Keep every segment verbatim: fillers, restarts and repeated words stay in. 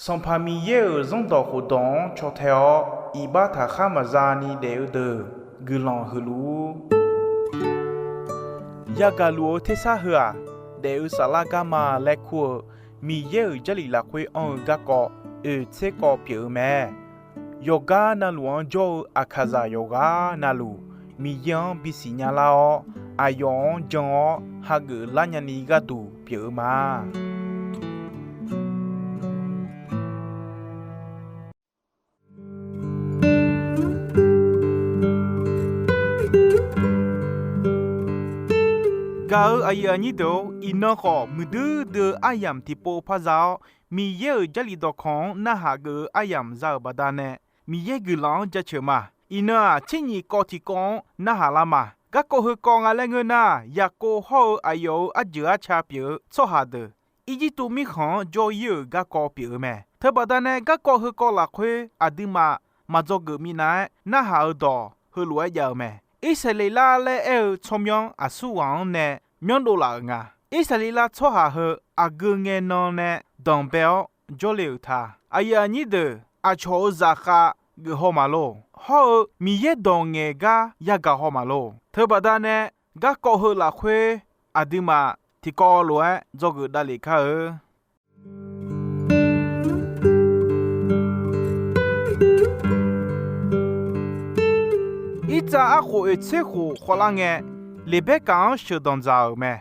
Sanqpaq Miqyaer-euq Zanrdawq khofdawq-anr caw tae-awr, iqbax taqkhar maqza ni daef-eu deuq guiqlanq huiq luf-ur. Yagaq luf-eu tersar heu-aq, daef-eu saflar garma laer kur-eu Miqyaer-euq Jarlif lafkhoer anr-eu garkawv oeq tser kawv pyeuf-eu mae. Yawqgar navluf-anr jawr-eu aqkaqzaq yawqghaq navluf, Miqyaer-anr bisiq nyalar-awr, aqyawf-anr jan-awr hageuf lar nyani gharduq pyeuf-eu ma. Gaq-euq aqyuif aqnyir deuq-or, iqnan khawf muiqdui dui-eu aryamq tiqpov par za-awr, Miqyaer-euq Jarlif dawqkawq-anr narhaq geuf-eu aryamq za-euq baqdanae, Miqyaer guiqlanq-anr jaceuq ma. Iqnan-aq, tser nyiq kawv tiqkawv-anr narhaq lar ma. Garkawv heukawv nga laer ngeur nar, Yaqkov hawr-eu aqyawf-euq arjeuq arca pyeuf-eu tsawrhaq deuq, Irjirtuv mirkhanq-anr jawr-ir-euq garkawv pyeuf-eu mae. Teubaqdanae garkawv heukawv lafkhoer aqduimaf maq dzawgeuf minav-aer narhaq-eu dawq heulof-aer jav-eu mae. Irsaqleqlav laer aer-eu tsawrmyanr aqsurghaq-anr nae myanrdov laf-euq nga. Irsaqleqlav tsawrhaq heu aqgeu ngae nan nae danqbae-awr jawrle-euq ta. Aqyuif aqnyir deuq, aqcawq-euq zaqkhav geuf haw maqlor. Hawr-eu Miqyaer dawq ngaeq gar yagaq haw maqlor. Teubaqdanae garkawv heu lafkhoer aqduimaf tiqkawv lof-aer dzawgeuf davlef kar-eu. Irtsav arkhof oeq tser khof khawvlar ngae, Leqbaerkaq-anr sheuqdanq dzaq-euq mae.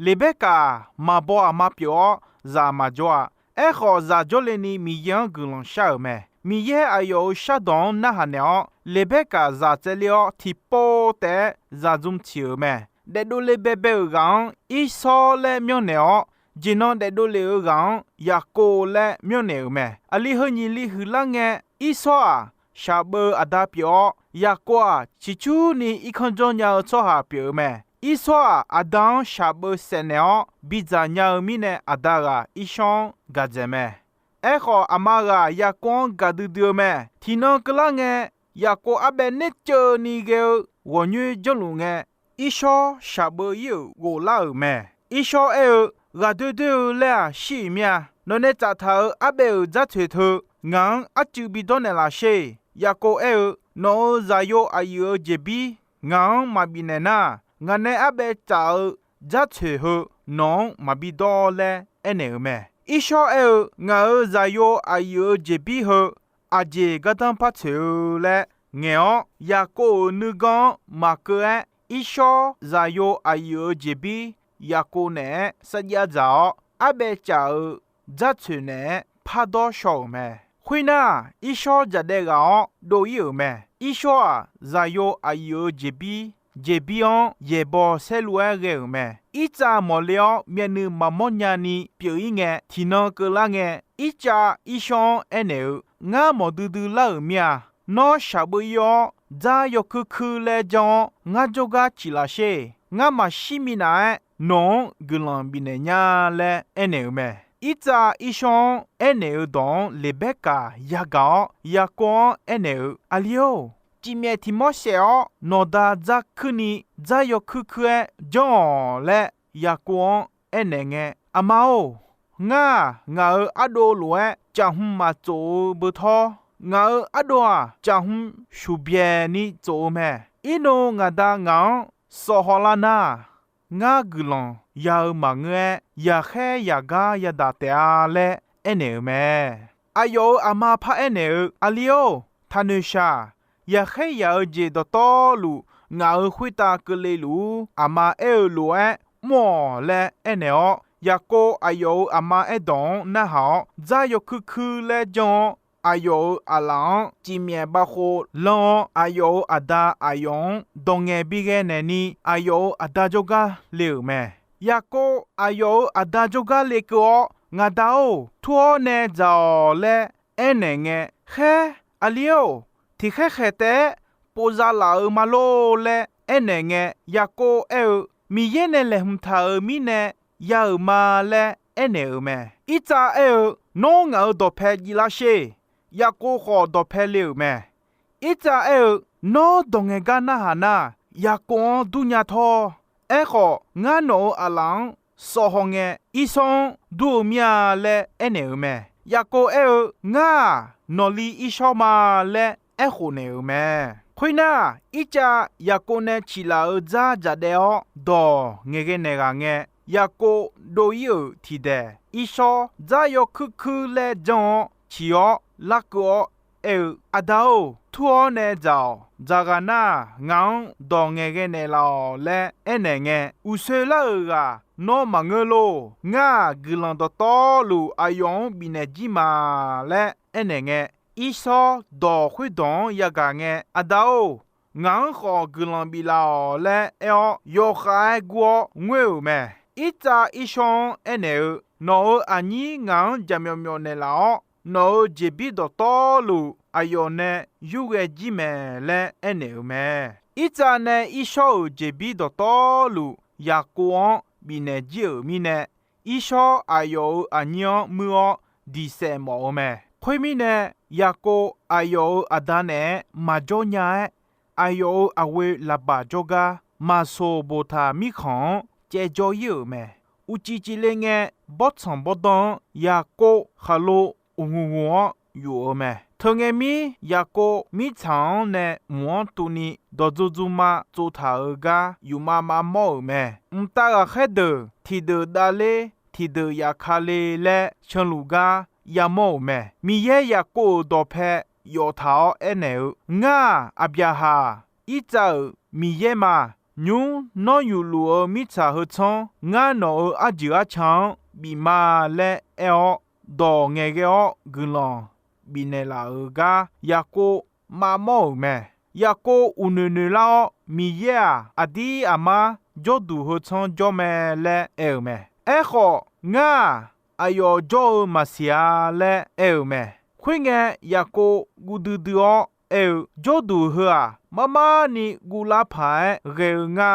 Leqbaerkaq maqbaw aqma pyeuf-awr zaq maqjawr-a. Aerkhawf, zaq jawrle ni Miqyaer-anr guiqlanq shar-euq mae. Miqyaer aqyawf-euq shardawq-anr narhaq naeq-awr, Leqbaerkaq zaq tsaevler-awr tiqpov taef-aer zaq zm tsiq-euq mae. Daefdov le baebae-euq ghaq-anr Irsawr laer myanrnaeq-awr, jeqnan daefdov lef-eu ghaq-anr Yaqkov laer myanrnaeq-euq mae. Aqli heu nyiq li huiqlar ngae, Irsawr-aq, shaqbeuv aqda pyeuf-awr, Yaqkov-aq, ciqcurni irkanr janrnya-eu tsawrhaq pyeuf-eu mae. Irsawr-aq, aqda-anr shaqbeuv saefnaeq-awr bidzaq nya-eu mirnae, aqda ghaq Irsawr-anr gaq dzaeq mae. Aerkhawf, aqma ghaq Yaqkov-anr gaqdui dui-eu mae. Tiqnan keuvlar ngae, Yaqkov arbaev nerceuv ni ghae-eu ghawqnyoer janrluf ngae, Irsawr shaqbeuv ir-euq ghoflar-euq mae. Irsawr aer-eu, Ghaqdoer doer-eu laer-aq shir-iq mir-a. Nawqnae tsaftaq-euq arbaev-euq dzartsoeq teu ngaq-anr arcuiv bidawr naeqlaf sher. Yaqkov aer-eu, Nawq-euq zaqyo aqyuif-euq jeqbir ngaq-anr maqbif naeq nar, ngaq nae arbaev tsaf-eu dzartsoeq heu nawq-anr maqbi dawr laer aernaeq-euq mae. Irsawr aer-eu, Ngaq-euq zaqyo aqyuif-euq jeqbir heu aqjeq gardanr par tsoeq-eu laer ngaeq-awr, Yaqkov-euq nuiganr-anr maqkeuv-aer, Irsawr zaqyo aqyuif-euq jeqbir Yaqkov naeq-aer sarjav dzaq-awr, arbaev tsaf-euq dzartsoeq naeq-aer pardawr shaw-euq mae. Khoernar, Irsawr jaqdaev ghaq-awr dov ir-euq mae. Irsawr-aq, zaqyo aqyuif-euq jeqbir, jeqbir-anr yaeqbawq saerlu-aer ghae-euq mae. Irtsav mawqle-awr myavnuiv maqmawr nyani pyeuf-ir ngae, tiqnan keuvlar ngae, Irtsav Irsawr-anr aernaeq-eu, Ngar mawq duidui lar-euq mir-a. Nawr shaqbeuv ir-awr, dzar yawkuir kuir laer janr-awr ngar jawrgar ciq laf sher. Ngar maqshir minav-aer nawq-anr guiqlanq bifnaeq nya laer aernaeq-euq mae. Irtsav Irsawr-anr aernaeq-eu dawq-anr Leqbaerkaq yagaq-awr, Yaqkov-anr aernaeq-eu, Aqli-or, cifmyaef tiq mawr saef-awr, nawqda dzar kuirni dzar yawkuir kuir-aer janr-awq laer Yaqkov-anr aernaeq ngae, Aqma-or, ngar-aq, ngaq-euq ardov lof-aer caqhmq maqtsof-eu beu tawr, ngaq-euq ardov-aq, caqhmq shuqbyaeq ni tsof-eu mae. Irnov ngaq da ngaq-anr sawf hawlar nar, ngar guiqlanq ya-eu maqngeur-aer, yaqkhaer yaqgar yadaq taef-a laer aernaeq-euq mae. Aqyawf-euq aqma paraer naeq-eu, Aqli-or, taqnoeq shaq. Yaqkhaer yaq-eu jeq dawqtawvluf ngaq-euq khoertav keuvle luf-ur. Aqma aer-eu lof-aer mr-awq laer aernaeq-awr, Yaqkov aqyawf-euq aqma aerdawq-anr narhaq-awr, dzar yawkuir kuir laer janr-awr, aqyawf-euq aqlaf-anr cifmyaef bavkhov lanr-awr, aqyawf-euq aqda aqyawf-anr dawq ngaeq bighae naeq ni, aqyawf-euq aqda jawrgar le-euq mae. Yaqkov aqyawf-euq aqda jawrgar lekeuv-awr, Ngaq da-or, tur-awr nae dzaq-awq laer aernaeq ngae, Khaer, aqli-or, tiqkhaer khaeq taef-aer pov za laf-euq ma lor laer aernaeq ngae, Yaqkov aer-eu, Miqyaer nae laeqhmq taq-euq mirnae ya-euq ma laer aernaeq-euq mae. Irtsav aer-eu, Nawr ngaq-euq dawqpae jiv lar sher. Yaqkov khawf dawqpae le-euq mae. Irtsav aer-eu, Nawr dawq ngaeq gar narhaq nar, Yaqkov-anr durnya tawr. Aerkhawf, ngar nawq-euq aqlaf-anr sawf haw ngae, Irsawr-anr dur-eu mir-a laer aernaeq-euq mae. Yaqkov aer-eu, Ngar-aq, nawqli Irshawr ma laer aerkhof naeq-euq mae. Khoernar, Irtsav Yaqkov nae ciqlaf-eu dzar dzaqdaev-awr dawq ngaeqghae naeq ghaq ngae, Yaqkov dov-ir-euq tiqdaeq, Irshawr dzar yawkuir kuir laer janr-awr ciq-awr larkeuv-awr aer-eu, Aqda-or, tur-awr nae dzaq-awq. Dzaqghaq nar, ngaq-anr dawq ngaeqghae naeqlaf-awq laer aernaeq ngae, Uqsoe lar-euq ghaq nawr maqngeur lor. Ngar-aq, guiqlanq dawqtawvluf aqyawf-anr bifnaeq jir ma laer aernaeq ngae, Irshawr dawq khoerdawq-anr yagaq ngae, Aqda-or, ngaq-anr khawf guiqlanq biflaf-awq laer aer-awr, yawkhav-aer gur-awr ngoer-euq mae. Irtsav Irshawr-anr aernaeq-eu, Nawq-euq aqnyir ngaq-anr jaqmyawf myawf naeqlaf-awr, nawq-euq jeqbir dawqtawvluf aqyawf nae yurghae jir mae laer aernaeq-euq mae. Irtsav nae Irshawr-euq jeqbir dawqtawvluf Yaqkov-anr bifnaeq jir-euq mirnae, Irshawr aqyawf-euq aqnyir-anr muir-awr diq saef mawf-eu mae. Khoermirnae, Yaqkov aqyawf-euq aqda naeq-aer maqjawr nya-aer, aqyawf-euq aqghoe Laqbaq jawrgar maqsoq boftaq mirkhanq-anr caevjawr-ir-euq mae. Uqcif cifle ngae, bawrtsanq bawrdanr-anr Yaqkov khaqlo uqghmq ghmq-awr yuf-eu mae. Teungae mir, Yaqkov mirtsaq-anr nae mq-anr tuvni dawqdzu dzuma tsovtaq-euq gar yufma mavmawr-euq mae. Mqtav ghaqkhaer deuq tiqdeuq davler, tiqdeuq yafkale laer canluf gar yamawr-euq mae. Miqyaer Yaqkov-euq dawqpae yawftaq-awr aernaeq-eu, Ngar-aq, Aqbyaqhaq-aq, Irtsav-euq Miqyaer ma. Nymr nawr yufluf-eu mirtsaq heu tsanr ngar nawq-euq arjeuq arca-anr bif ma laer aer-awr, dawq ngaeqghae-awr guiqlanq bifnaeq laf-euq gar Yaqkov mavmawr-euq mae. Yaqkov uqnoeq noeq lar-awr, Miqyaer-aq, aqdir aqmar jawrduq heu tsanr jawr mae laer aer-euq mae. Aerkhawf, ngar-aq, aqyawf jawr-eu maqsiq-a laer aer-euq mae. Khoerngae, Yaqkov guv duidui-awr aer-eu, Jawrduq heu-aq, marmarni guvlar paq-aer ghae-eu nga.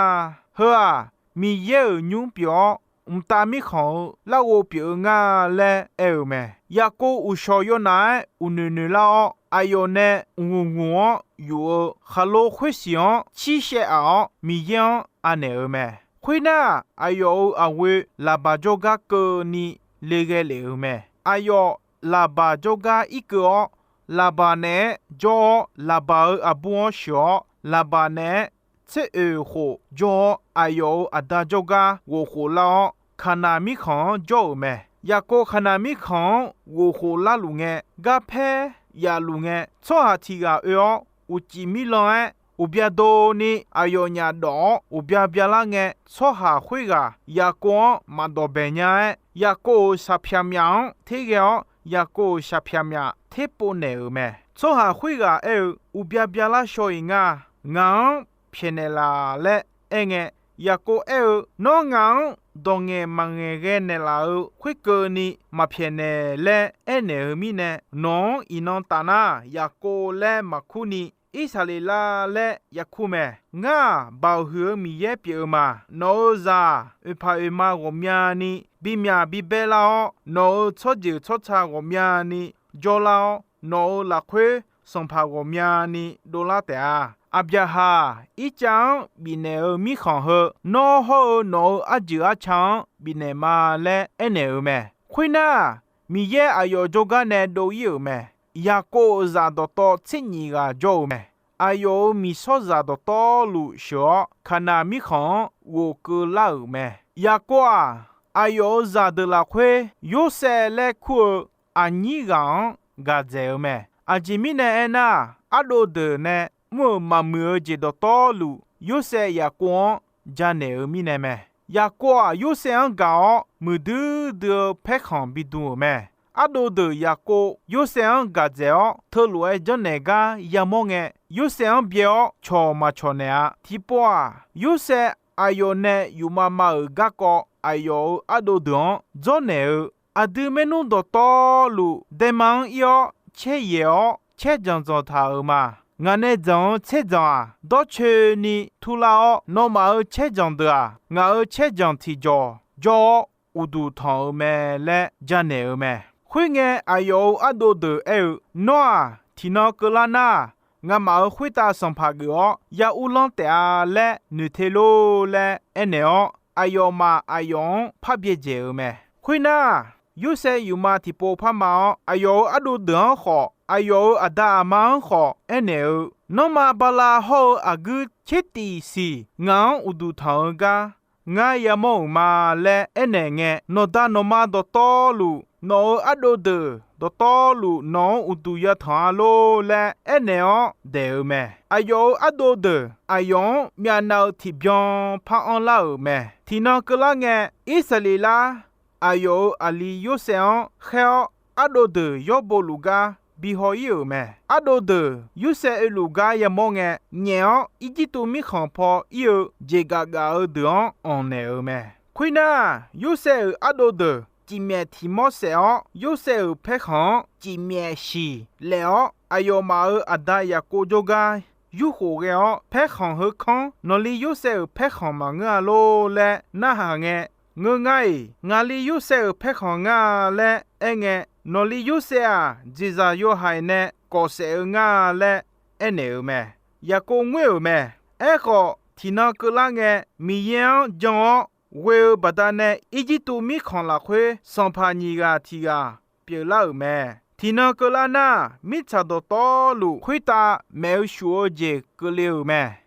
Heu-aq, Miqyaer-euq nymr pyeuf-awr, mqtav mirkhanq-eu larghov pyeuf-eu nga laer aer-euq mae. Yaqkov uqshawq yawnaf-aer uqnoeq noeq lar-awr, aqyawf nae uqghmq ghmq-anr yuf-eu khaqlo khoersiq-anr cir shaev aq-awr, Miqyaer-anr anaeq-eu mae. Khoernar, aqyawf-euq aqghoe Laqbaq jawrgar keuvni le ghae lef-euq mae. Aqyawf Laqbaq jawrgar irkeuv-awr, Laqbaq naeq-aer jawr-awr, Laqbaq-euq aqbur-anr sheuq-awr, Laqbaq naeq-aer tser oeq khof jawr-awr, aqyawf-euq aqda jawrgar ghofkhof lar-awr, Kaqnaq mirkhanq-anr jawr-euq mae. Yaqkov Kaqnaq mirkhanq-anr ghofkhof larluf ngae, garpaer yafluf ngae, tsawrhaq tiq ghaq oe-awr, uqcif mirlan-aer uqbya dov ni aqyawfnyaf dawf-awr uqbya byalar ngae, tsawrhaq khoerghaq Yaqkov-anr maqdawq baeq nya-aer, Yaqkov-euq shaqpyaq myaf-anr terghae-awr, Yaqkov-euq shaqpyaq myaf terpov naeq-euq mae. Tsawrhaq khoerghaq aer-eu, Uqbya byalar shaw-iq nga. Ngaq-anr pyaeqnaeq laf laer aerngae, Yaqkov aer-eu, Nawr ngaq-anr dawq ngaeq maqngaeq ghae naeqlaf-eu khoerkeuvni maqpyaeqnaeq laer aernaeq-eu mirnae, nawq-anr iqnan taf nar, Yaqkov laer maqkur ni, Irsaqleqlav laer yakur mae. Ngar-aq, Baoq huiq-eu Miqyaer pyeuf-eu ma. Nawq-euq zaq-aq, oeqpaq oeqma ghawqmyani bimyaq bibae lar-awr, nawq-euq tsawrjeuq tsawrca ghawqmyani jawrlar-awr, nawq-euq lafkhoer sanqpaq ghawqmyani dovlar taef-a. Aqbyaqhaq-aq, Irtsav-anr bifnaeq-eu mirkhanq heu, nawr hawr-eu nawq-euq arjeuq arca-anr bifnaeq ma laer aernaeq-eu mae. Khoernar, Miqyaer aqyawf jawrgar nae dov-ir-euq mae. Yaqkov-euq zaq dawqtawv tser nyif ghaq jawr-eu mae. Aqyawf-euq miqsawrzaq dawqtawvluf sheuq-awr, Kaqnaq mirkhanq-anr ghofkeuv lar-euq mae. Yaqkov-aq, aqyawf-euq zaqdeuq lafkhoer Yorsaev laer kur-eu aqnyir ghaq-anr gaq dzaeq-eu mae. Aqjeq mirnae aernar, ardov deuq nae mr-euq maqmuiq-eu jeq dawqtawvluf, Yorsaev Yaqkov-anr janaeq-eu mirnae mae. Yaqkov-aq, Yorsaev-anr gaq-awr, muiqdui dui-eu paerkhanq bidm-euq mae. Ardov deuq Yaqkov Yorsaev-anr gaq dzaeq-awr, teulof-aer janrnaeq gar yamawr ngae, Yorsaev-anr byae-awr cawq maqcawq naeq-a. Tiqpov-aq, Yorsaev aqyawf nae yufma ma-euq garkawv aqyawf-euq ardov deuq-anr dzawrnaeq-eu, Aqdui maernmr dawqtawvluf daema-anr ir-awr caer yaeq-awr caer dzanq dzanq taq-euq ma. Ngaq nae dzanq-eu caer dzanq-aq, dawrcoeni turlar-awr, nawmaf-euq caer dzanq deuq-aq, ngaq-euq caer dzanq tiqjawq jawr-awr uqduq tanq-euq mae laer janaeq-eu mae. Khoerngae, aqyawf-euq ardov deuq aer-eu, Nawr-aq, tiqnan keuvlar nar, ngamaf-euq khoertav sanqpaq geuf-awr ya urlanr taef-a laer noeq te lor laer aernaeq-awr, aqyawfmaf aqyawf-anr par byaerdzaeq-euq mae. Khoernar, Yorsaev yufma tiqpov parma-awr, aqyawf-euq ardov deuq-anr khawf, aqyawf-euq aqda aqma-anr khawf aernaeq-eu, Nanrma, bala hawr-eu aqguir tser tiq siq ngaq-anr uqduq tanq-eu gar ngar yamawr-euq ma laer aernaeq ngae, nawqda nawqma dawqtawvluf, nawq-euq ardov deuq dawqtawvluf nawq-anr uqduq yatanq-a lor laer aernaeq-awr daeq-eu mae. Aqyawf-euq ardov deuq aqyawf-anr myavnav-eu tiqbyan par anrlar-euq mae. Tiqnan keuvlar ngae, Irsaqleqlav aqyawf-euq aqli Yorsaev-anr khaer-awr, ardov deuq yawr bo luf gar bi haw ir-euq mae. Ardov deuq Yorsaev oeluf gar yamawr ngae, nyaef-awr Irjirtuv mirkhanq paw ir-eu jeqgaf gaf-eu deuq-anr anq naeq-euq mae. Khoernar, Yorsaev-euq ardov deuq cifmyaef tiq mawr saef-awr, Yorsaev-euq paerkhanq-anr cifmyaef shiq laef-awr, aqyawfmaf-euq aqda Yaqkov jawrgar yurkhof ghae-awr, paerkhanq heu kanr, Nawqli Yorsaev-euq paerkhanq maqngeur-a lor laer narhaq ngae, Ngeur ngar-iq, ngaqli Yorsaev-euq paerkhanq ngar-a laer aerngae, Nawqli Yorsaev-aq, jeqzaq yawhaiq nae kawf saef-eu ngar-a laer aernaeq-euq mae. Yaqkov ngoer-euq mae. Aerkhawf, tiqnan keuvlar ngae, Miqyaer-anr jan-awr ghoe-eu baqdanae Irjirtuv mirkhanq lafkhoer sanqpaq nyiq ghaq tiq ghaq pyeuflar-euq mae. Tiqnan keuvlar nar, mirtsaq dawqtawvluf khoertav maef-eu shuf-eu jeq keuvle-euq mae.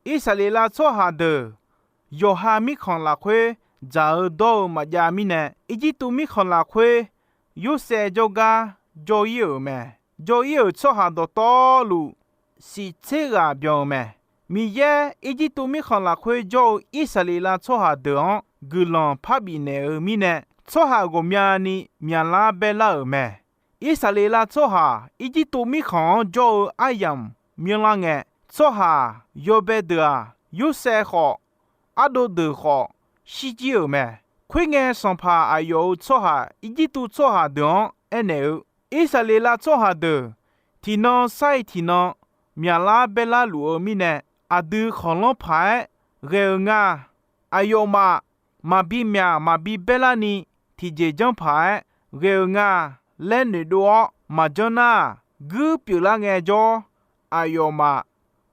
Irsaqleqlav tsawrhaq deuq yawqha mirkhanq lafkhoer dzaq-eu dawr-eu maqjav mirnae, Irjirtuv mirkhanq lafkhoer Yorsaev jawrgar jawr ir-euq mae. Jawr ir-euq tsawrhaq dawqtawvluf shiq tser ghaq byan-eu mae. Miqyaer Irjirtuv mirkhanq lafkhoer jawr-eu Irsaqleqlav tsawrhaq deuq-anr guiqlanq par bifnaeq-eu mirnae, tsawrhaq ghawqmyani myaqlar baerlar-euq mae. Irsaqleqlav tsawrhaq Irjirtuv mirkhanq-anr jawr-eu aryamq myanrlar ngae, tsawrhaq yawbae deuq-aq, Yorsaev khawf, ardov deuq khawf, shirjir-euq mae. Khoerngae, sanqpaq aqyawf-euq tsawrhaq Irjirtuv tsawrhaq deuq-anr aernaeq-eu, Irsaqleqlav tsawrhaq deuq tiqnan sar-iq tiqnan myaqlar baerlar luf-eu mirnae, aqdui khanqlanr paq-aer ghae-eu ngar. Aqyawfmaf maqbi myaq maqbi baerlarni tiqjeq janr paq-aer ghae-eu nga laer noeqdov-awr maqjanr nar, guir pyeuflar ngaejawr, aqyawfmaf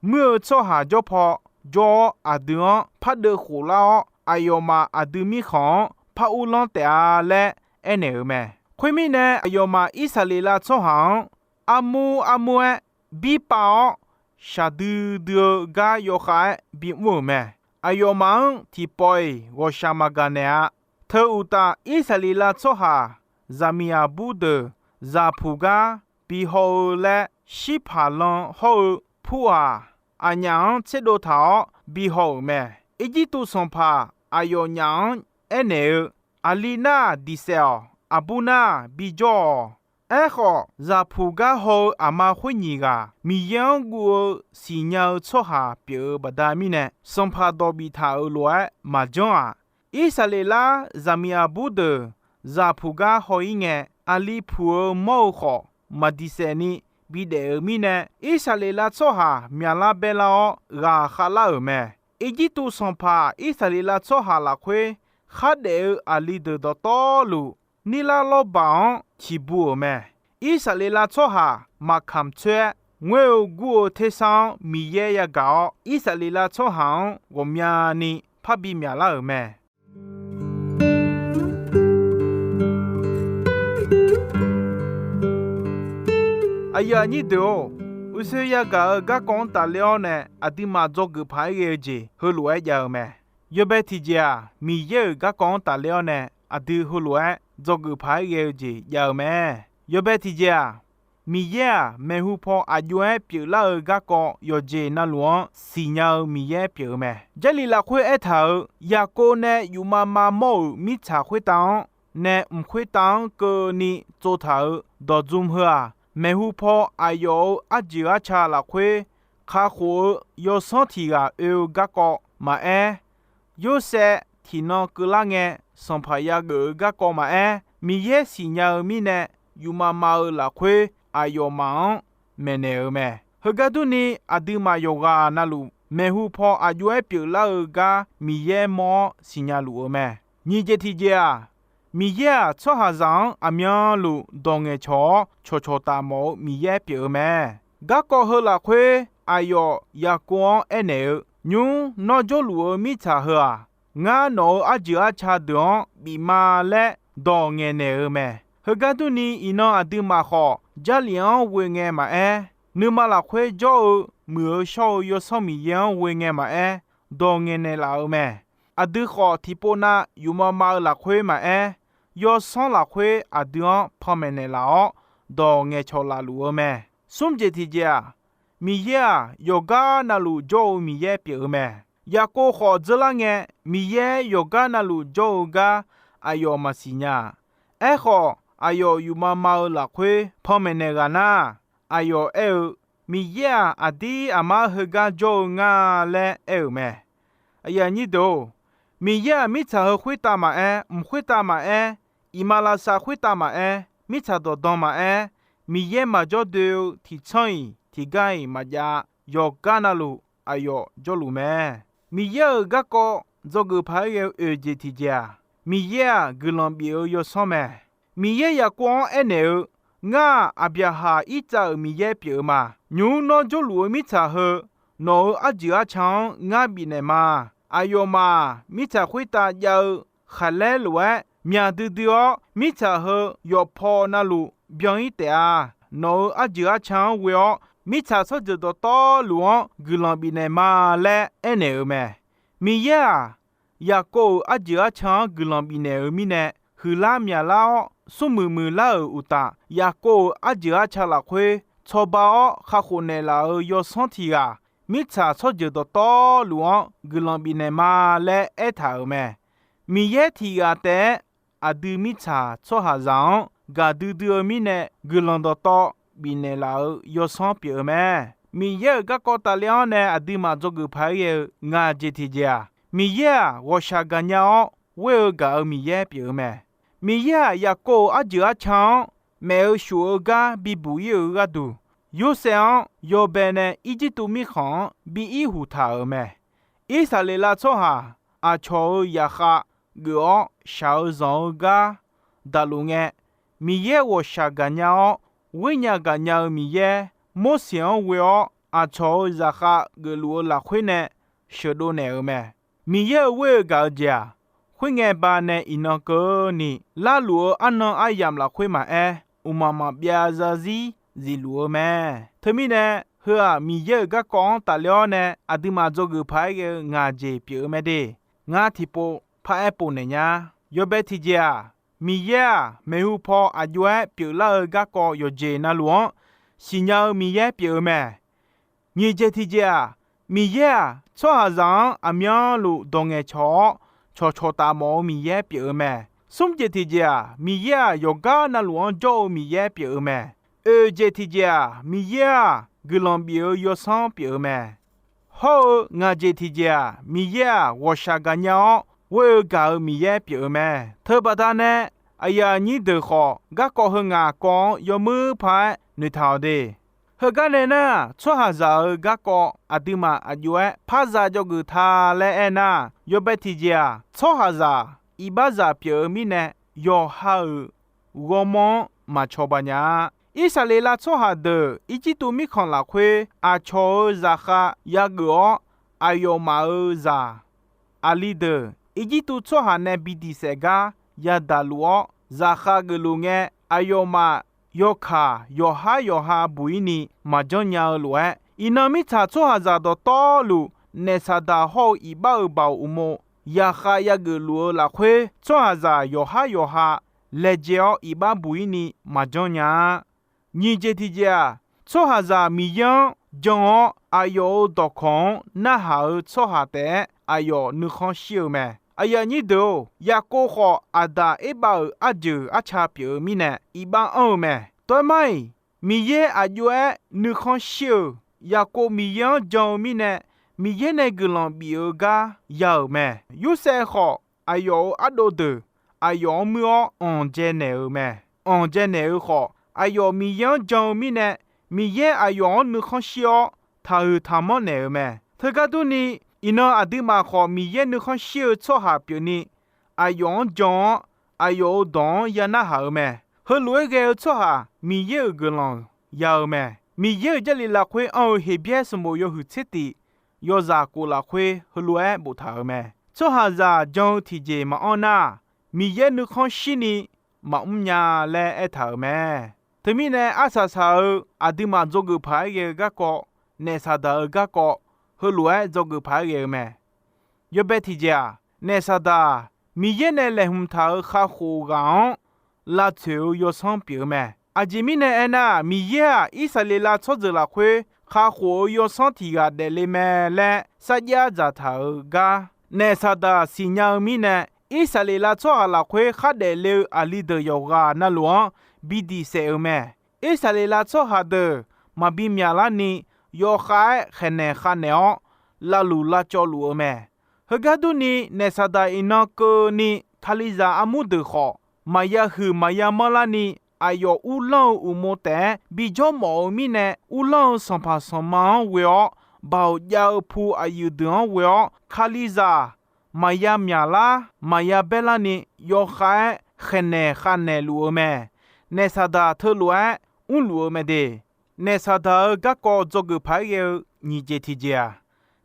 muir-eu tsawrhaq jawr paw jawr-awr, aqdui-anr pardeuv khoflar-awr, aqyawfmaf aqdui mirkhanq-anr par uvlanr taef-a laer aernaeq-eu mae. Khoermirnae, aqyawfmaf Irsaqleqlav tsawrhaq-anr armur armur-aer birpav-awr, shaqdui dui-eu gar yawkhav-aer bimr-euq mae. Aqyawfmaf-anr tiqpawf-iq ghawqshaq maqgaq naeq-a. Teu uqtaf, Irsaqleqlav tsawrhaq zaqmiq aqbur deuq zaqpuq gar bihaw-eu laer shirpaq lan hawr-eu pur-aq, aqnyaf-anr tserdov taq-awr bihaw-euq mae. Irjirtuv sanqpaq aqyawfnyaf-anr aernaeq-eu, Aqli nar-aq diqsaef-awq. Aqbur nar-aq bijawr-awq. Aerkhawf, zaqpuq gar haw-eu aqma khoer nyiq ghaq Miqyaer-anr guv-eu siqnya-eu tsawrhaq pyeuf-eu baqda mirnae, sanqpaq dawq biftaq-euq lof-aer maqjanr-aq, Irsaqleqlav zaqmiq aqbur deuq zaqpuq gar haw-ir ngae, aqli puq-eu mawr-eu khawf maqdiqsaef ni bidaef-euq mirnae, Irsaqleqlav tsawrhaq myaqlar baerlar-awr ghaq khavlar-euq mae. Irjirtuv sanqpaq Irsaqleqlav tsawrhaq lafkhoer khardaef-eu aqli deuq dawqtawvluf, nirlar lawrbaq-anr ciqbu-euq mae. Irsaqleqlav tsawrhaq maqkamq coer-aer ngoer-eu gur-eu tersar-anr Miqyaer yagaq-awr, Irsaqleqlav tsawrhaq-anr ghawqmyani parbi myaqlar-euq mae. Aqyuif aqnyir deuq-or, uqshoe yagaq-eu garkawv-anr tafler-awr nae aqduimaf dzawgeuf paq-aer ghae-eu jeq heulof-aer jav-eu mae. Yawbae tiqjeq-aq, Miqyaer-euq garkawv-anr tafler-awr nae aqdui heulof-aer dzawgeuf paq-aer ghae-eu jeq jav-eu mae. Yawbae tiqjeq-aq, Miqyaer-aq, maeqhu paw aqjox-aer pyeuflar-eu garkawv yawqjeq navluf-anr siqnya-eu Miqyaer pyeuf-eu mae. Jarlif lafkhoer aertaq-euq, Yaqkov nae yufmav mav mawr-euq mirtsaq khoertav-anr nae mq khoertav-anr keuvni tsovtaq-euq dawqdzm heu-aq, maeqhu paw aqyawf-euq arjeuq arca lafkhoer kakhof-eu yawsanr tiq ghaq oe-eu garkawv maqaer, Yorsaev tiqnan keuvlar ngae sanqpaq yageuf-eu garkawv maqaer, Miqyaer siqnya-eu mirnae yufmav mav-eu lafkhoer aqyawfmaf-anr maeqnaeq-eu mae. Heugar durni, aqduimaf yawqghaq navluf maeqhu paw aqjox-aer pyeuflar-eu gar Miqyaer mawr-awr siqnya luf-eu mae. Nyiq jeq tiqjeq-aq, Miqyaer-aq, tsawrhaqzaq-anr aqmyanluf dawq ngaeqcawq-awr cawqcawq taf mawf-eu Miqyaer pyeuf-eu mae. Garkawv heu lafkhoer aqyawf Yaqkov-anr aernaeq-eu, Nymr, nawr jawrluf-eu mirtsaq heu-aq, ngar nawq-euq arjeuq arca deuq-anr bif ma laer dawq ngaeqnaeq-eu mae. Heugar durni, iqnan aqduimaf khawf Jarlif-anr ghoe ngae maqaer, nuima lafkhoer jawr-eu Muiq-eu shawr-eu Yawsanr Miqyaer-anr ghoe ngae maqaer, dawq ngaeqnaeq laf-eu mae. Aqdui khawf, tiqpov nav yufmav mav-eu lafkhoer maqaer, Yawsanr lafkhoer aqdui-anr panmaeq naeqlaf-awr, dawq ngaeqcawq laf luf-eu mae. Smr jeq tiqjeq-aq, Miqyaer-aq, yawqgar navluf jawr-eu Miqyaer pyeuf-eu mae. Yaqkov khawf dzeurlar ngae, Miqyaer yawqgar navluf jawr-eu gar aqyawf maqsiq nya-a. Aerkhawf, aqyawf yufmav mav-eu lafkhoer panmaeq naeq ghaq nar, aqyawf aer-eu, Miqyaer-aq, aqdir aqmar heugar jawr-eu nga laer aer-euq mae. Aqyuif aqnyir deuq-or, Miqyaer-aq, mirtsaq heu khoertav maqaer, mq khoertav maqaer, iqmalavshav khoertav maqaer, mirtsaq dawqdan maqaer, Miqyaer maqjawr doe-eu tiqtsanr-iq tiqgar-iq maqjav-a. Yawqgar navluf aqyawf jawrluf mae. Miqyaer-euq garkawv dzawgeuf paq-aer ghae-eu oeq jeq tiqjeq-aq, Miqyaer-aq, guiqlanq bif-eu Yawsanr mae. Miqyaer Yaqkov-anr aernaeq-eu, Ngar-aq, Aqbyaqhaq, Irtsav-euq Miqyaer pyeuf-eu ma. Nymq mr nawr jawrluf-eu mirtsaq heu nawq-euq arjeuq arca-anr ngar bifnaeq ma. Aqyawfmaf-aq, mirtsaq khoertav jav-eu khaqlaer lof-aer myaq duidui-awr, mirtsaq heu yawqpaw navluf byan-ir taef-a. Nawq-euq arjeuq arca-anr ghoe-awr, mirtsaq tsawrjeuq dawqtawvluf-anr guiqlanq bifnaeq ma laer aernaeq-euq mae. Miqyaer-aq, Yaqkov-euq arjeuq arca-anr guiqlanq bifnaeq-euq mirnae, huiqlar myaqlar-awr smrmuiq muiqlar-euq uqtaf, Yaqkov-euq arjeuq arca lafkhoer cawba-awr kakhof naeqlaf-euq Yawsanr tiq ghaq, mirtsaq tsawrjeuq dawqtawvluf-anr guiqlanq bifnaeq ma laer aertaq-euq mae. Miqyaer tiq ghaq taef-aer aqdui mirtsaq tsawrhaqzaq-anr gaqdui dui-eu mirnae guiqlanq dawqtawv bifnaeq laf-euq Yawsanr pyeuf-eu mae. Miqyaer-euq garkawv tafler-anr nae aqduimaf dzawgeuf paq-aer ghae-eu ngaq jeq tiqjeq-aq, Miqyaer-aq, ghawqshaq gaqnya-awr ghoer-eu gaq-euq Miqyaer pyeuf-eu mae. Miqyaer-aq, Yaqkov-euq arjeuq arca-anr maef-eu shuf-eu gar bibuq ir-euq gharduq, Yorsaev-anr yawbae nae Irjirtuv mirkhanq-anr bi ir huq taq-euq mae. Irsaqleqlav tsawrhaq aqcawq-euq zaqkhav geuf-awr shaq-eu zanq-eu gar daqluf ngae, Miqyaer ghawqshaq gaqnya-awr ghoernya gaqnya-eu Miqyaer, Morseq-anr ghoe-awr aqcawq-euq zaqkhav geufluf-eu lafkhoer nae sheuqdov naeq-euq mae. Miqyaer-euq ghoer-eu gaq-eu jeq-aq, khoerngae banae iqnan keuvni larluf-eu arnan aryamq lafkhoer maqaer, mqmaq maqbyav zarzir zifluf-eu mae. Teumirnae, heu-aq, Miqyaer-euq garkawv-anr tafler-awr nae aqduimaf dzawgeuf paq-aer ghae-eu ngaq jeq pyeuf-eu mae de. Ngar tiqpov paraer pov naeq nya. Yawbae tiqjeq-aq, Miqyaer-aq, maeqhu paw aq jov-aer pyeuflar-eu garkawv yawqjeq navluf-anr siqnya-eu Miqyaer pyeuf-eu mae. Nyiq jeq tiqjeq-aq, Miqyaer-aq, tsawrhaqzaq-anr aqmyanluf dawq ngaeqcawq-awr cawqcawq taf mawf-eu Miqyaer pyeuf-eu mae. Smr jeq tiqjeq-aq, Miqyaer-aq, yawqgar navluf-anr jawr-eu Miqyaer pyeuf-eu mae. Oeq jeq tiqjeq-aq, Miqyaer-aq, guiqlanq bif-eu Yawsanr pyeuf-eu mae. Hawr-eu ngaq jeq tiqjeq-aq, Miqyaer-aq, ghawqshaq gaqnya-awr ghoer-eu gaq-euq Miqyaer pyeuf-eu mae. Teubaqda nae aqyuif aqnyir deuq khawf, garkawv heu ngaq kawv-anr yawmuir paq-aer noeqtaq-awq de. Heugar nae nar, tsawrhaqzaq-euq garkawv aqduimaf aq jov-aer par za jawgeuf ta laer aernar, yawbae tiqjeq-aq, tsawrhaqzaq iqbaxzaq pyeuf-eu mirnae, yawqha-euq ghawrmawr-anr maqcawba nya-a. Irsaqleqlav tsawrhaq deuq Irjirtuv mirkhanq lafkhoer aqcawq-euq zaqkhav yageuf-awr, aqyawfmaf-euq zaq aqli deuq Irjirtuv tsawrhaq nae bi diq saef gar yadaq luf-awr, zaqkhav geufluf ngae, aqyawfmaf yawkaq yawqhar yawqha buq-ir ni maqjanr nya-eu lof-aer, iqnan mirtsaq tsawrhaqzaq dawqtawvluf, naef Saqdaq hawr-eu iqbax-euq baoq uqmov zaqkhav yageuf luf-eu lafkhoer, tsawrhaqzaq yawqhar yawqha laejae-awr iqbax buq-ir ni maqjanr nya-a. Nyiq jeq tiqjeq-aq, tsawrhaqzaq Miqyaer-anr jan-awr aqyawf-euq dawqkawq-anr narhaq-eu tsawrhaq taef-aer aqyawf nuikhanr shir-eu mae. Aqyuif aqnyir deuq-or, Yaqkov khawf Aqdaq Erbav-euq arjeuq arca pyeuf-eu mirnae iqbax anr-eu mae. Dawr mar-iq, Miqyaer aq jov-aer nuikhanr shir-euq Yaqkov Miqyaer-anr jan-eu mirnae, Miqyaer nae guiqlanq bif-eu gar ya-euq mae. Yorsaev khawf, aqyawf-euq ardov deuq aqyawf-anr muir-awr anqdzae naeq-euq mae. Anqdzae naeq-eu khawf, aqyawf Miqyaer-anr jan-eu mirnae, Miqyaer aqyawf-anr nuikhanr shir-awr, taqhuiq taqmanr naeq-euq mae. Teugar durni, iqnan aqduimaf khawf Miqyaer nuikhanr shir-eu tsawrhaq pyeufni, aqyawf-anr jan-awr, aqyawf-euq dawq-anr ya narhaq-eu mae. Heulof-aer ghae-eu tsawrhaq Miqyaer-euq guiqlanq ya-eu mae. Miqyaer-euq Jarlif lafkhoer anr-eu Heqbyaer sanqbof yawhuiq tser tif yawzaq kof lafkhoer heulof-aer boftaq-euq mae. Tsawrhaqzaq jan-eu tiqjeq maqanr nar, Miqyaer nuikhanr shirni maqmr nya laer aertaq-euq mae. Teumirnae arsaq saq-eu aqduimaf dzawgeuf paq-aer ghae-eu garkawv, naef Saqdaq-euq garkawv heulof-aer dzawgeuf paq-aer ghae-eu mae. Yawbae tiqjeq-aq, naef Saqdaq Miqyaer nae laeqhmq taq-euq kakhof ghaq-anr lavtsoeq-eu yawsanr pyeuf-eu mae. Aqjeq mirnae aernar, Miqyaer-aq Irsaqleqlav tsawrjeuq lafkhoer kakhof-eu yawsanr tiq ghaq daefle mae laer sarjax dzaqtaq-euq gar naef Saqdaq siqnya-eu mirnae, Irsaqleqlav tsawrhaq lafkhoer khardaef le-eu aqli deuq yawqghaq navluf-anr bi diq saef-eu mae. Irsaqleqlav tsawrhaq deuq maqbi myaqlar ni yawkhav-aer khaeqnaeq khavnaeq-awr, lavluq lavcawv luf-eu mae. Heugar durni, naef Saqdaq iqnan keuvni Kalizaq armur deuq khawf, maqya huiq maqya manrlar ni, aqyawf uvlanr-eu uqmov taef-aer bijawr mawf-eu mirnae, uvlanr-eu sanqpaq sanqma-anr ghoe-awr, baoq jav-eu pu aqyuif deuq-anr ghoe-awr, Kalizaq maqya myaqlar maqya baerlarni yawkhav-aer khaeqnaeq khavnaeq luf-eu mae. Naef Saqdaq teulof-aer mrluf-eu mae de. Naef Saqdaq-euq garkawv dzawgeuf paq-aer ghae-eu nyiq jeq tiqjeq-aq,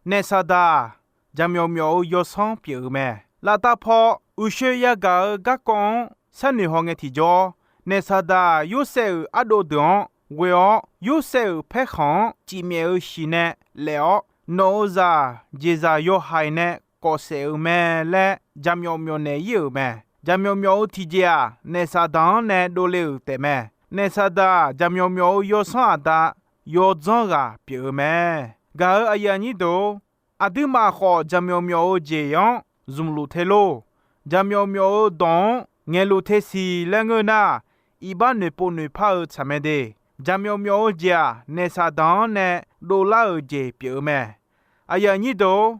naef Saqdaq jaqmyawf myawf-eu yawsanr pyeuf-eu mae. Laftav paw uqshoe yagaq-eu garkawv-anr sharnoeq haw ngae tiqjawr, naef Saqdaq Yorsaev-euq ardov deuq-anr ghoe-awr, Yorsaev-euq paerkhanq-anr cifmyaef-eu shiq nae laef-awr, nawq-euq zaq jeqzaq yawhaiq nae kawf saef-euq mae laer jaqmyawf myawf naeq-ir-euq mae. Jaqmyawf myawf-eu tiqjeq-aq, naef Saqdaq-anr nae dovle-euq taefmae. Naef Saqdaq jaqmyawf myawf-eu yawsanr aqda yawdzanr ghaq pyeuf-eu mae. Gaq-euq aqyuif aqnyir deuq-or, aqduimaf khawf jaqmyawf myawf-eu jeq-anr zmqluf te lor. Jaqmyawf myawf-eu dawq-anr ngaeqluf te siq laer ngeur nar, iqbax noeqpov noeqpar-eu tsaq mae de. Jaqmyawf myawf-eu jeq-aq, naef Saqdaq-anr nae dovlar-euq jeq pyeuf-eu mae. Aqyuif aqnyir deuq-or,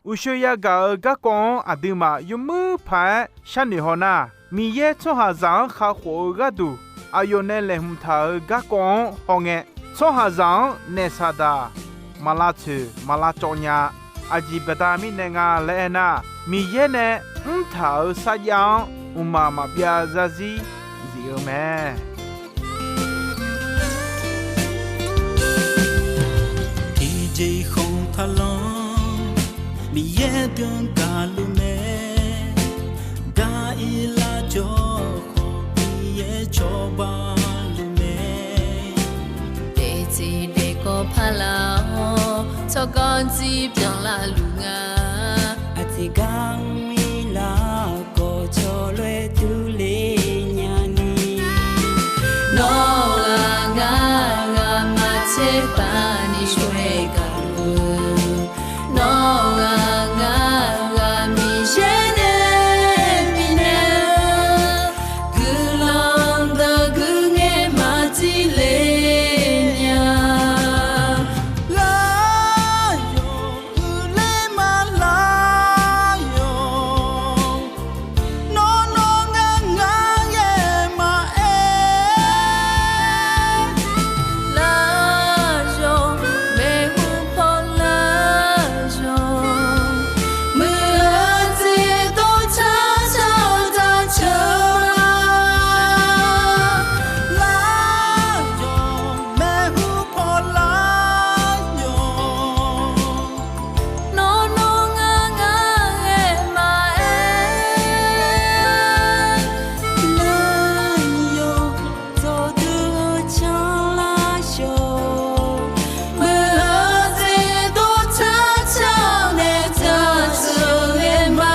uqshoe yagaq-euq garkawv-anr aqduimaf yawmuir paq-aer sharnoeq haw nar, Miqyaer tsawrhaqzaq-anr kakhof-eu gharduq aqyawf nae laeqhmq taq-euq garkawv-anr hawngae, tsawrhaqzaq-anr naef Saqdaq maq lavtsoeq maq lavcawv nya. Aqjeq baqda mirnae nga laer aernar, Miqyaer nae mrtaq-euq sarjax-anr mqmaq maqbyav zarzir zif-eu mae. Tiqjeq khanq taqlanr, Miqyaer deuq-anr gaqluf mae. Gar-ir lar jawr khawf, Miqyaer cawba luf mae. Daeftsiq daefkawv paq laf-awr, tsawrganr dzir byanlar luf nga. Aqtiq gar mr-ir lar khawf, cawlof-aer durler nyani. Nawr ghaq ngar ghaq maqtser paq ni shawr-aer gaq-eu, nawr ghaq ngar ghaq Miqyaer nae bifnaeq-eu guiqlanq deuq guiqngaer maqdir le nya. Lar-awq, uiqler maqlar-awq. Nawr nawr ngar ngar ghae maqaer. Lar-awq, maeqhu paw lar-awq. Muiq-eu jeq dov car car daq ceuq-a. Lar-awq, maeqhu paw lar-awq. Nawr nawr ngar ngar ghae maqaer. Lar-awq, dawqdui-eu canlar shawq. Muiq-eu jeq dov car car nae daq ceuq ghae ma.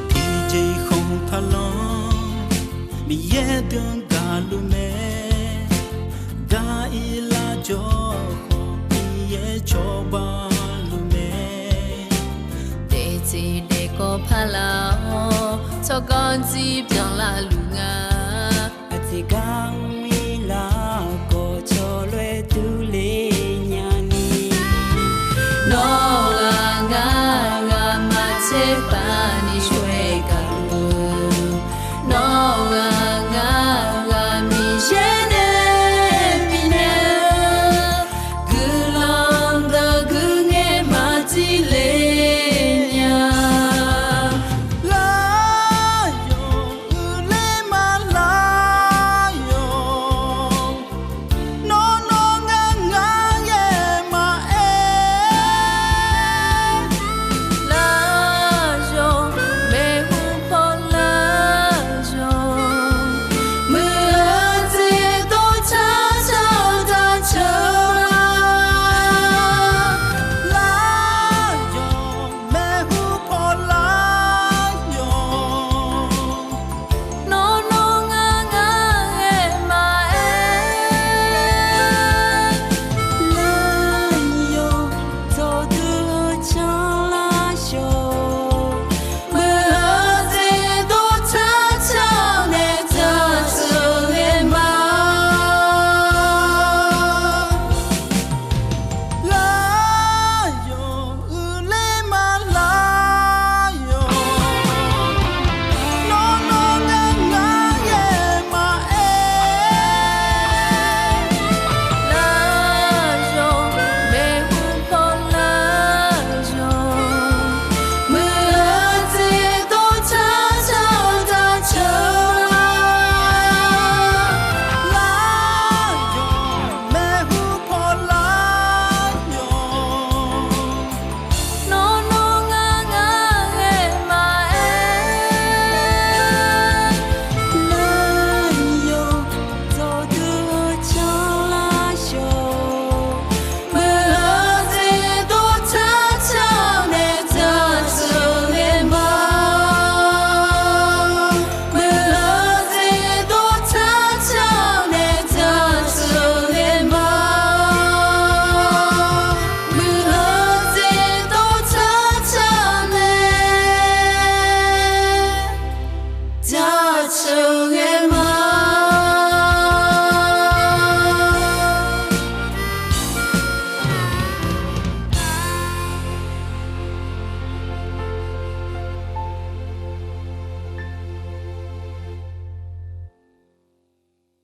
Tiqjeq khanq taqlanr, Miqyaer deuq-anr gaqluf mae. Gar-ir lar jawr khawf, Miqyaer cawba luf mae. Daeftsiq daefkawv paq laf-awr, tsawrganr dzir